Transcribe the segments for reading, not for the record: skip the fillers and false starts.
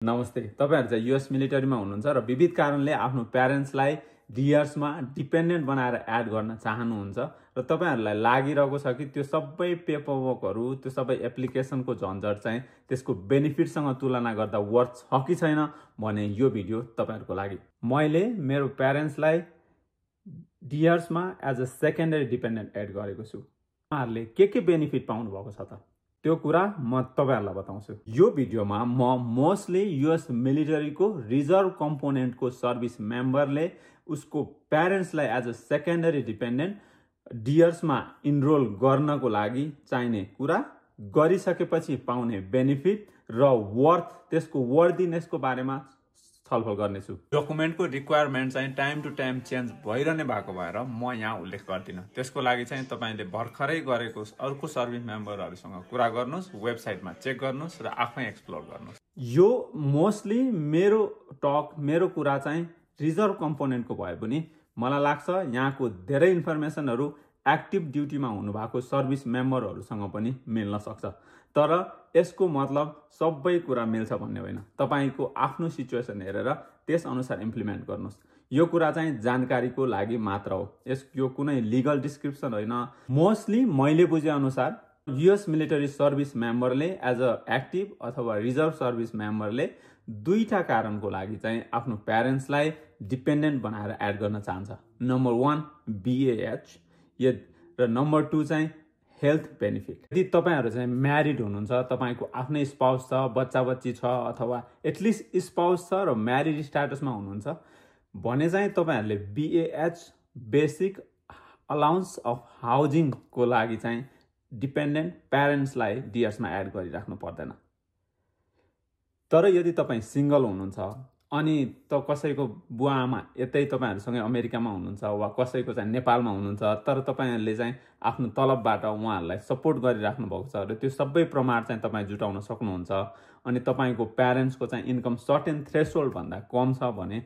नमस्ते। तपाईहरु चाहिँ युएस मिलिटरीमा हुनुहुन्छ र विविध कारणले आफ्नो प्यारेन्ट्सलाई डियर्समा डिपेन्डेन्ट बनाएर एड गर्न चाहनुहुन्छ र तपाईहरुलाई लागिरहेको छ कि त्यो सबै पेपरवर्कहरु, त्यो सबै एप्लिकेसनको झन्झट चाहिँ त्यसको बेनिफिटसँग तुलना गर्दा वर्थ छ कि छैन भने यो भिडियो तपाईहरुको लागि। मैले मेरो प्यारेन्ट्सलाई डियर्समा as a secondary dependent add गरेको छु। उहाँहरुले के बेनिफिट पाउनु भएको छ त त्यो कुरा म तपाईहरुलाई बताउँछु। यो भिडियोमा म मोस्टली युएस मिलिटरीको रिजर्भ कम्पोनेन्टको सर्भिस मेम्बरले उसको प्यारेन्ट्सलाई एज अ सेकेन्डरी डिपेन्डेन्ट डियर्समा इनरोल गर्नको लागि चाहिने कुरा, गरिसकेपछि पाउने बेनिफिट र वर्थ, त्यसको वर्दिनेसको बारेमा छलफल गर्नेछु। डकुमेन्टको रिक्वायरमेन्ट चाहिँ टाइम टु टाइम चेन्ज भइरहने भएको भएर म यहाँ उल्लेख गर्दिनँ। त्यसको लागि चाहिँ तपाईले भर्खरै गरेको अर्को सर्भिस मेम्बरहरुसँग कुरा गर्नुस्, वेबसाइटमा चेक गर्नुस् र आफै एक्सप्लोर गर्नुस्। यो मोस्टली मेरो कुरा चाहिँ रिजर्भ कम्पोनेन्टको भए पनि मलाई लाग्छ यहाँको धेरै इन्फर्मेसनहरु एक्टिभ ड्युटीमा हुनुभएको सर्भिस मेम्बरहरुसँग पनि मिल्न सक्छ। तर यसको मतलब सबै कुरा मिल्छ भन्ने होइन। तपाईको आफ्नो सिचुएसन हेरेर त्यस अनुसार इम्प्लिमेन्ट गर्नुस्। यो कुरा चाहिँ जानकारीको लागि मात्र हो। यो कुनै लिगल डिस्क्रिप्सन होइन। मोस्टली मैले बुझे अनुसार युएस मिलिटरी सर्भिस मेम्बरले एज अ एक्टिभ अथवा रिजर्भ सर्भिस मेम्बरले दुईटा कारणको लागि चाहिँ आफ्नो प्यारेन्ट्सलाई डिपेन्डेन्ट बनाएर एड गर्न चाहन्छ। नम्बर 1 BAH र नम्बर 2 चाहिँ हेल्थ बेनिफिट। यदि तपाईहरु चाहिँ म्यारिड हुनुहुन्छ, तपाईको आफ्नै स्पाउस छ, बच्चा बच्ची छ अथवा एटलिस्ट स्पाउस छ र म्यारिड स्ट्याटसमा हुनुहुन्छ भने चाहिँ तपाईहरुले BAH basic allowance of housing को लागि चाहिँ डिपेन्डेन्ट प्यारेन्ट्सलाई डियर्समा एड गरिराख्नु पर्दैन। तर यदि तपाई सिंगल हुनुहुन्छ अनि कसैको बुवा आमा यतै तपाईहरुसँगै अमेरिकामा हुनुहुन्छ वा कसैको चाहिँ नेपालमा हुनुहुन्छ, तर तपाईहरुले चाहिँ आफ्नो तलबबाट उहाँहरुलाई सपोर्ट गरिराख्नु भएको छ र त्यो सबै प्रमाण चाहिँ तपाई जुटाउन सक्नुहुन्छ अनि तपाईको प्यारेन्ट्सको चाहिँ इन्कम सर्टेन थ्रेशोल्ड भन्दा कम छ भने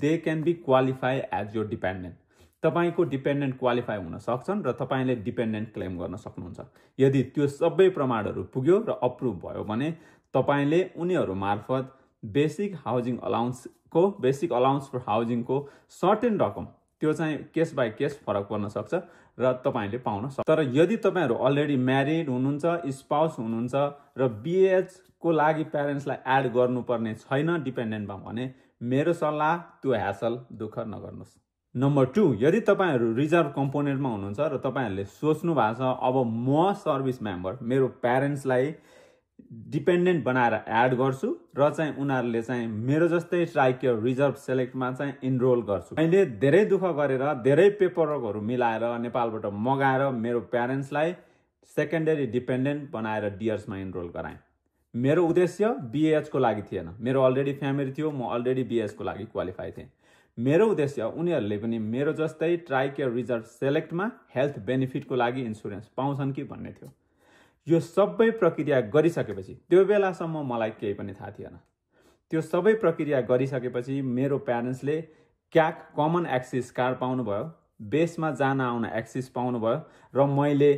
they can be qualify as your dependent. तपाईको डिपेन्डेन्ट क्वालिफाई हुन सक्छन् र तपाईले डिपेन्डेन्ट क्लेम गर्न सक्नुहुन्छ। यदि त्यो सबै प्रमाणहरु पुग्यो र अप्रुभ भयो भने तपाईले उनीहरु मार्फत बेसिक अलाउन्स फर हाउजिङको सर्टेन रकम, त्यो चाहिँ केस बाई केस फरक पर्न सक्छ र तपाईले पाउन सक्छ। तर यदि तपाईहरु अलरेडी म्यारिड हुनुहुन्छ, स्पाउस हुनुहुन्छ र BAH को लागि प्यारेन्ट्सलाई एड गर्नुपर्ने छैन डिपेन्डेन्टमा भने मेरो सल्लाह त्यो ह्यासल दुःख नगर्नुस्। नम्बर 2, यदि तपाईहरु रिजर्भ कम्पोनेन्टमा हुनुहुन्छ र तपाईहरुले सोच्नु भएको छ अब म सर्भिस मेम्बर मेरो प्यारेन्ट्सलाई डिपेन्डेन्ट बनाएर एड गर्छु र चाहिँ उनीहरुले चाहिँ मेरो जस्तै ट्राइकेयर रिजर्भ सेलेक्टमा चाहिँ इनरोल गर्छु। मैले धेरै दुःख गरेर धेरै पेपरवर्कहरु मिलाएर नेपालबाट मगाएर मेरो प्यारेन्ट्सलाई सेकेन्डरी डिपेन्डेन्ट बनाएर डियर्समा इनरोल गराएँ। मेरो उद्देश्य BAH को लागि थिएन। मेरो अलरेडी फ्यामिली थियो, म अलरेडी BAH को लागि क्वालिफाई थिएँ। मेरो उद्देश्य उनीहरुले पनि मेरो जस्तै ट्राइकेयर रिजर्भ सेलेक्टमा हेल्थ बेनिफिटको लागि इन्स्योरेन्स पाउँछन् कि भन्ने थियो। यो सबै प्रक्रिया गरिसकेपछि त्यो बेलासम्म मलाई केही पनि थाहा थिएन। त्यो सबै प्रक्रिया गरिसकेपछि मेरो प्यारेन्ट्सले क्याक कमन एक्सेस कार्ड पाउनुभयो, बेसमा जान आउन एक्सेस पाउनुभयो र मैले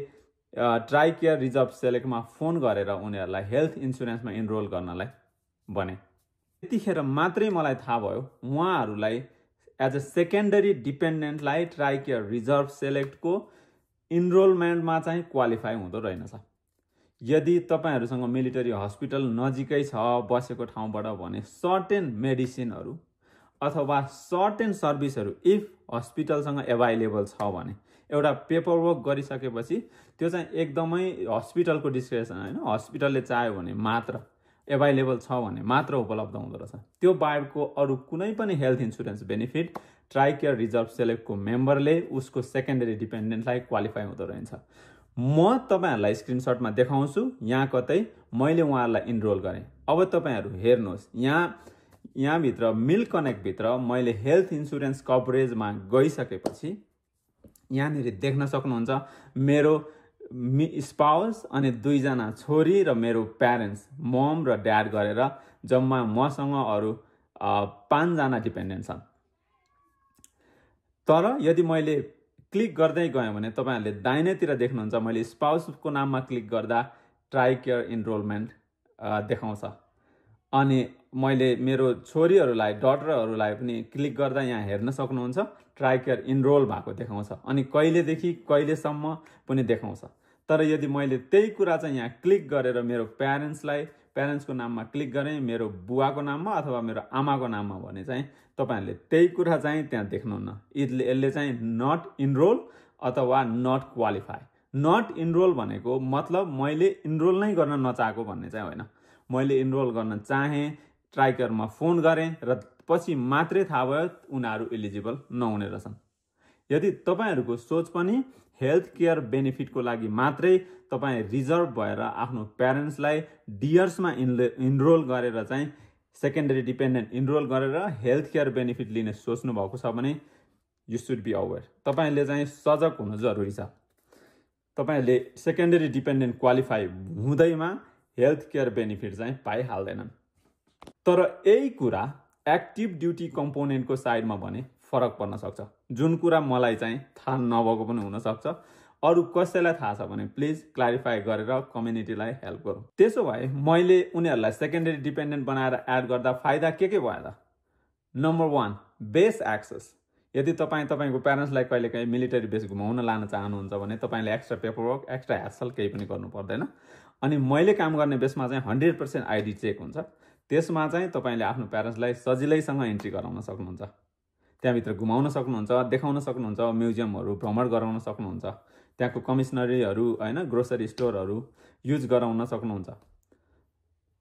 ट्राइकेयर रिजर्भ सेलेक्टमा फोन गरेर उनीहरुलाई हेल्थ इन्स्योरेन्समा इनरोल गर्नलाई भने। त्यतिखेर मात्रै मलाई थाहा भयो उहाँहरुलाई एज अ सेकेन्डरी डिपेन्डेन्टलाई ट्राइकेयर रिजर्भ सेलेक्टको इनरोलमेन्टमा चाहिँ क्वालिफाई हुँदो रहेनछ। यदि तपाईहरुसँग मिलिटरी हस्पिटल नजिकै छ बसेको ठाउँबाट भने सर्टेन मेडिसिनहरु अथवा सर्टेन सर्भिसहरु इफ हस्पिटलसँग एभाइलेबल छ भने एउटा पेपरवर्क गरिसकेपछि त्यो चाहिँ एकदमै हस्पिटलको डिस्क्रिप्सन हैन, हस्पिटलले चाह्यो भने मात्र एभाइलेबल छ भने मात्र उपलब्ध हुँदो रहेछ। त्यो बाहेकको अरु कुनै पनि हेल्थ इन्स्योरेन्स बेनिफिट ट्राइकेयर रिजर्भ सेलेक्टको मेम्बरले उसको सेकेन्डरी डिपेन्डेन्टलाई क्वालिफाई हुँदो रहेछ। म तपाईहरुलाई स्क्रिनशटमा देखाउँछु यहाँ कतै मैले उहाँहरुलाई इनरोल गरेँ। अब तपाईहरु हेर्नुहोस् यहाँ भित्र मिल्क कनेक्ट भित्र मैले हेल्थ इन्स्योरेन्स कभरेजमा गइसकेपछि यहाँनिर देख्न सक्नुहुन्छ मेरो स्पाउस अनि 2 जना छोरी र मेरो प्यारेन्ट्स मम र ड्याड गरेर जम्मा मसँग अरु 5 जना डिपेन्डेन्ट छन्। तर यदि मैले क्लिक गर्दै गएँ भने तपाईहरुले दाहिनेतिर देख्नुहुन्छ मैले स्पाउसको नाममा क्लिक गर्दा ट्राइकेयर इनरोलमेन्ट देखाउँछ। अनि मैले मेरो छोरीहरूलाई डटरहरूलाई पनि क्लिक गर्दा यहाँ हेर्न सक्नुहुन्छ ट्राइकेयर इनरोल भएको देखाउँछ अनि कहिलेदेखि कहिलेसम्म पनि देखाउँछ। तर यदि मैले त्यही कुरा चाहिँ यहाँ क्लिक गरेर मेरो प्यारेन्ट्सको नाममा क्लिक गरेँ, मेरो बुवाको नाममा अथवा मेरो आमाको नाममा भने चाहिँ तपाईँहरूले त्यही कुरा चाहिँ त्यहाँ देख्नुहुन्न। यसले चाहिँ नट इनरोल अथवा नट क्वालिफाई। नट इनरोल भनेको मतलब मैले इनरोल नै गर्न नचाहेको भन्ने चाहिँ होइन। मैले इनरोल गर्न चाहेँ, ट्राइकेयरमा फोन गरेँ र पछि मात्रै थाहा भयो उनीहरू एलिजिबल नहुने रहेछन्। यदि तपाईँहरूको सोच पनि हेल्थ केयर बेनिफिटको लागि मात्रै तपाईँ रिजर्भ भएर आफ्नो प्यारेन्ट्सलाई डियर्समा इनरोल गरेर चाहिँ सेकेन्डरी डिपेन्डेन्ट इनरोल गरेर हेल्थ केयर बेनिफिट लिने सोच्नु भएको छ भने यु सुड बी अवेर। तपाईँहरूले चाहिँ सजग हुनु जरुरी छ। तपाईँहरूले सेकेन्डरी डिपेन्डेन्ट क्वालिफाई हुँदैमा हेल्थ केयर बेनिफिट चाहिँ पाइहाल्दैनन्। तर यही कुरा एक्टिभ ड्युटी कम्पोनेन्टको साइडमा भने फरक पर्न सक्छ, जुन कुरा मलाई चाहिँ थाहा नभएको पनि हुनसक्छ। अरू कसैलाई थाहा छ भने प्लिज क्लारिफाई गरेर कम्युनिटीलाई हेल्प गरौँ। त्यसो भए मैले उनीहरूलाई सेकेन्डरी डिपेन्डेन्ट बनाएर एड गर्दा फाइदा के भयो त? Number 1, base access. यदि तपाईँको प्यारेन्ट्सलाई कहिलेकाहीँ मिलिटरी बेस घुमाउन लान चाहनुहुन्छ भने तपाईँले एक्स्ट्रा पेपरवर्क, एक्स्ट्रा ह्यासल केही पनि गर्नु पर्दैन। अनि मैले काम गर्ने बेसमा चाहिँ 100% आइडी चेक हुन्छ। त्यसमा चाहिँ तपाईँले आफ्नो प्यारेन्ट्सलाई सजिलैसँग एन्ट्री गराउन सक्नुहुन्छ। त्यहाँभित्र घुमाउन सक्नुहुन्छ, देखाउन सक्नुहुन्छ, म्युजियमहरू भ्रमण गराउन सक्नुहुन्छ, त्यहाँको कमिसनरीहरू होइन, ग्रोसरी स्टोरहरू युज गराउन सक्नुहुन्छ।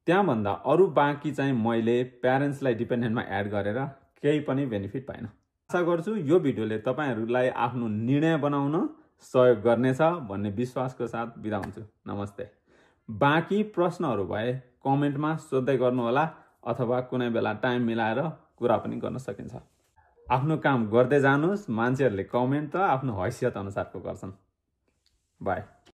त्यहाँभन्दा अरू बाँकी चाहिँ मैले प्यारेन्ट्सलाई डिपेन्डेन्टमा एड गरेर केही पनि बेनिफिट पाइन। आशा गर्छु यो भिडियोले तपाईँहरूलाई आफ्नो निर्णय बनाउन सहयोग गर्नेछ भन्ने विश्वासको साथ बिदा हुन्छु। नमस्ते। बाँकी प्रश्नहरू भए कमेन्टमा सोध्दै गर्नुहोला अथवा कुनै बेला टाइम मिलाएर कुरा पनि गर्न सकिन्छ। आफ्नो काम गर्दै जानुहोस्। मान्छेहरूले कमेन्ट त आफ्नो हैसियत अनुसारको गर्छन्। बाई।